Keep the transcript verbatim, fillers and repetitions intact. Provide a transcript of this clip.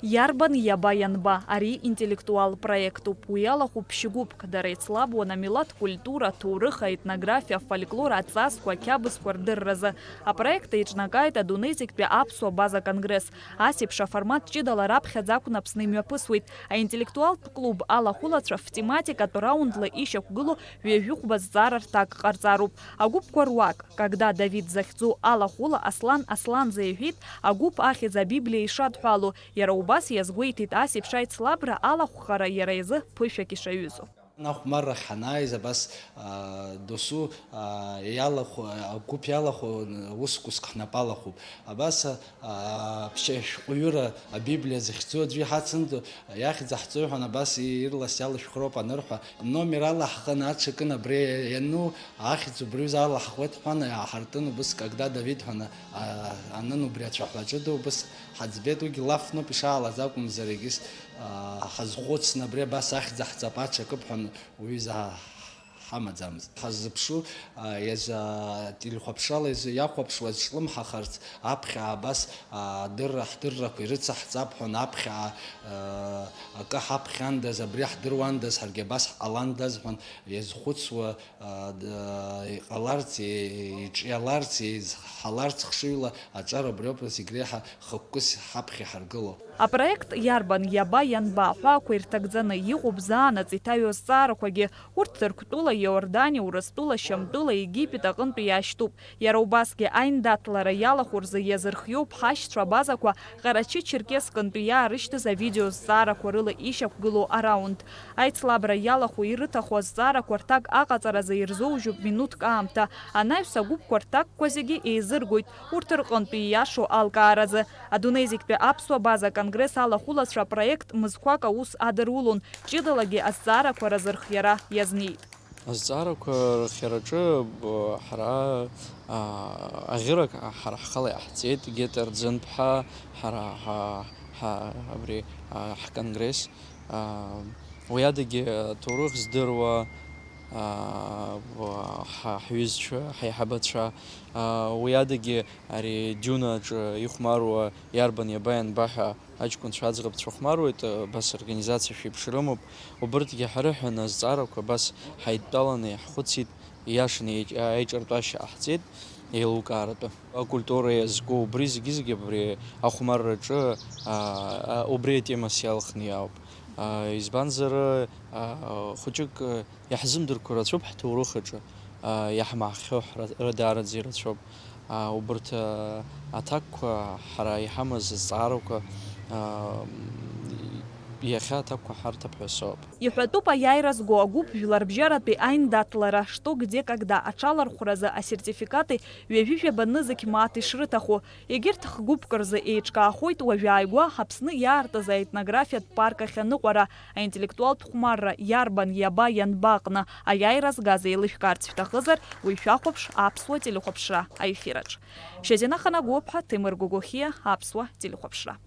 Иарбан иаба ианба, ари интеллектуал проектуп. Уи алахәуп ԥшьгәыԥк, дара еицлабуан амилаҭ культура, аҭоурых, аетнографиа, афольклор, аҵасқәа, ақьабзқәа рдырразы. Апроект еиҿнакааит адунеи зегьтәи аԥсуа база конгресс. Ас еиԥш аформат ҷыдала раԥхьаӡа акәын Аԥсны имҩаԥысуеит. Аинтеллектуалтә клуб алахәылацәа фтематикатә раундла ишьақәгылоу ҩажәихәба зҵаара рҭак ҟарҵароуп. Агәыԥқәа руак, Когда Давид захьӡу алахәыла Аслан Асланӡа иҳәеит, агәыԥ ахьӡ Абиблиа ишадҳәалоу, иара убас иазгәеиҭеит ас еиԥш аицлабра алахәхара иара изы ԥышәак ишаҩызоу. Ахәмаррахь ҳанааиз абас, аа, досу, аа, иалахәу, агәыԥ иалахәу уск-уск ҳнапы алахәуп. Абас, аа, ԥшьа шәҟәҩыра Абиблиа захьӡу аӡәы иҳацымҵо, иахьӡ ҳҵои ҳәа абас ирлас иалышәхроуп анырҳәа, номер ала ҳхы аҽакын абри иану, ахьӡ убри аҩыза алаҳхуеит ҳәа иааҳартын убыс, Когда Давид ҳәа, аа, анын убри ацәаҳәаҿы ду убыс ҳаӡбеит, уигьы лафноуп ишаалаз акәымзар, егьыс, аа, ҳазхәыцны абри абас ахьӡ ҳҵап аҽакып ҳәа уҩыза ҳамаӡамызт. Ҳаззыԥшу, а, иаза-, телехәаԥшрала изы иахәаԥшуаз шлымҳахарц, аԥхьа абас, а, адырра, ҳдыррақәа ирыцаҳҵап ҳәа, аԥхьа, а, акы ҳаԥхьандаз, абри ҳдыруандаз, ҳаргьы абас ҳҟаландаз ҳәа иазхәыцуа, а, д-, иҟаларц, и-, иҿиаларц, изҳаларц хшыҩла аҿар абриоуп зегь реиҳа хықәкыс ҳаԥхьа иҳаргыло. Апроект иарбан, иаба, ианба аҳәаақәа ирҭагӡаны иҟоуп заанаҵ иҭаҩу азҵаарақәагьы. Урҭ Ҭырқәтәыла, Иордани, Урыстәыла, Шьамтәыла, Египет аҟынтәи иаашьҭуп. Иара убасгьы аиндаҭлара иалахәу рзы иазырхиоуп ҳашьцәа абазақәа Ҟарачы-Черкесскынтәи иаарышьҭыз авидео зҵаарақәа рыла ишьақәгылоу араунд. Аицлабра иалахәу ирыҭаху азҵаарақәа рҭак аҟаҵаразы ирзоужьуп минуҭк аамҭа. Анаҩс агәыԥқәа рҭакқәа зегьы еизыргоит урҭ рҟынтәи ииашоу алкааразы. Адунеи зегьтәи аԥсуа база конгресс алахәылацәа апроект мызқәак аус адырулон, ҷыдалагьы азҵаарақәа разырхиара иазнеит. Азҵаарақәа рхиараҿы, б-, ҳара, а, аӷьырак ҳара ҳхала иаҳҵеит, Гетер Ӡынԥҳа, ҳара, ҳа, ҳа, абри, а, ҳконгресс, а, уи адагьы аҭоурых здыруа, а, б-, ҳа, ҳҩызцәа, ҳаиҳабацәа, а, уи адагьы ари Џьунаҿы ихәмаруа иарбан иаба ианба ҳәа аҷкәынцәа аӡӷабцәа хәмаруеит, абас организациа шәеиԥш рымоуп. Убырҭгьы ҳарыҳәаны азҵаарақәа абас ҳаидтәаланы иаҳхәыцит, ииашаны еиҿ-, аиҿартәашьа ҟаҳҵеит, еилукааратәы. Акультура иазку убри зегьы-зегьы абри ахәмарраҿы, а, а, убри атемас иалхны иаауп. А, избанзар, а, хәыҷык, а, иаҳзымдырқәо рацәоуп ҳҭоурых аҿы, а, иаҳмаҳхьоу ҳра-, ра-, даараӡа ирацәоуп. А, убарҭ, а, аҭакқәа, ҳара иҳамаз азҵаарақәа, а, иахьа аҭакқәа ҳарҭап ҳәа соуп. Иҳәатәуп аиааира зго агәыԥ жәларбжьаратәи аиндаҭлара «Что? Где? Когда?» аҽалархәразы асертификати ҩажәи жәаба нызқь мааҭ ишрыҭаху. Егьырҭ хгәыԥк рзы еиҿкаахоит уажәааигәа Аԥсны иаартыз аетнографиатә парк ахь аныҟәара, аинтеллектуалтә хәмарра иарбан, иаба, ианба аҟны аиааира згаз еилышәкаарц шәҭахызар, уи шәахәаԥш аԥсуа телехәаԥшра аефираҿ. Шьазина Ханагәыԥҳа, Ҭемыр Гогохиа, аԥсуа телехәаԥшра.